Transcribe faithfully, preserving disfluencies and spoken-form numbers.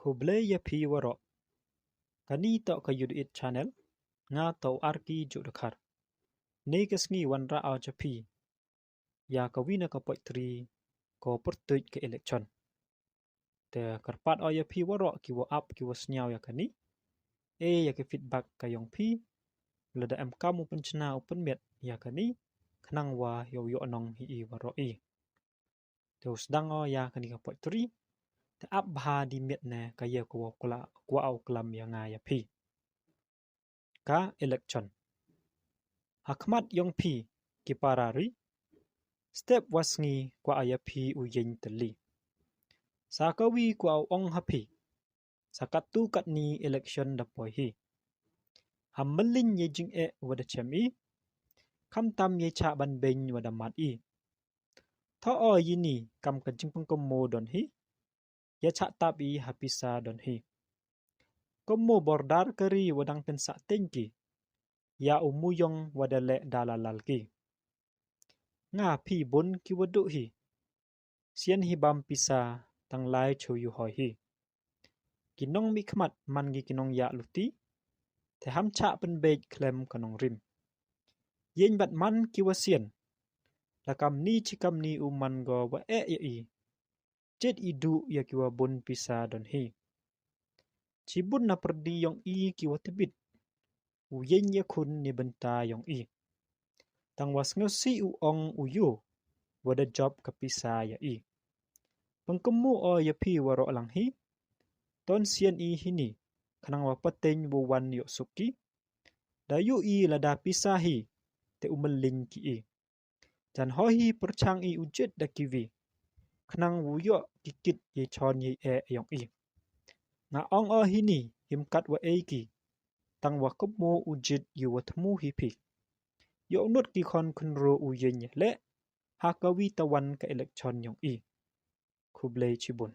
Khublei ya phi waroh. Kani toh ka Youth It Channel, nga toh u Arki Judkhar. Nei ka sngi wanrah o cha phi ya ka wi na ka poetry ko pyrtuid ka election. Te kyrpad o ya phi waroh ki wa ap ki wa sniaw ya kani, e ya ka feedback ka yong phi, lada em kam u pynchna u pynmiat ya kani, khnang wa yow yoh nong hi i waroh i. Te u sdang o ya kani ka poetry, te ap bha di miat ne ka ya ka wa kla, kwah u klam ya nga ya phi. Ka election. Ha khmat yong phi ki para ri, step wa sngi kwah ya phi u yeng tylli. Sa ka wi kwah u ong ha phi, sa kattu katni election da poi hi. Ham mylliñ ya i jingeh wa da chem i, khamtam ya i chah ban beiñ wa da mad i. Thoh o yini kam ka jingpynkymmo don hi, ya chah tap i ha pisa don hi. Kymmo border ka ri wa dang pynsah teng ki, ya u muyong wa da leh da lalal ki. Nga phi bun ki wa duh hi, sian hi bam pisa tang lai chu yu hoi hi. Ki nongmihkhmat man ki ki nongyah luti, te ham chah pynbeit khlem ka nongrim. Yeng bad man ki wa sian, la kamni chi kamni u man go wa eh ya i, jied i duh ya ki wa bun pisa don hi. Chibun na pyrdi yong i ki wa tbit, u yeng ya khun ni bynta yong i. Tang wa sngewsih u ong u yo, wa da jop ka pisa ya i. Pynkymmo o ya phi waroh lang hi, ton sian i hini, khnang wa pateng wa wan yoh suk ki. Da yoh i lada pisa hi, te u mylliñ ki i. Jan hoi hi pyrchang i u jied da ki wi, khnang wu yoh ki kit ya i chon ya i eh yong i. Nga ong o hini, him kat wa ei ki, tang wa kymmo u jied ya wa thmu hi phi. Yoh nud ki khon khynro u yeng ya leh, ha ka wi tawan ka election yong i. Khublei chibun.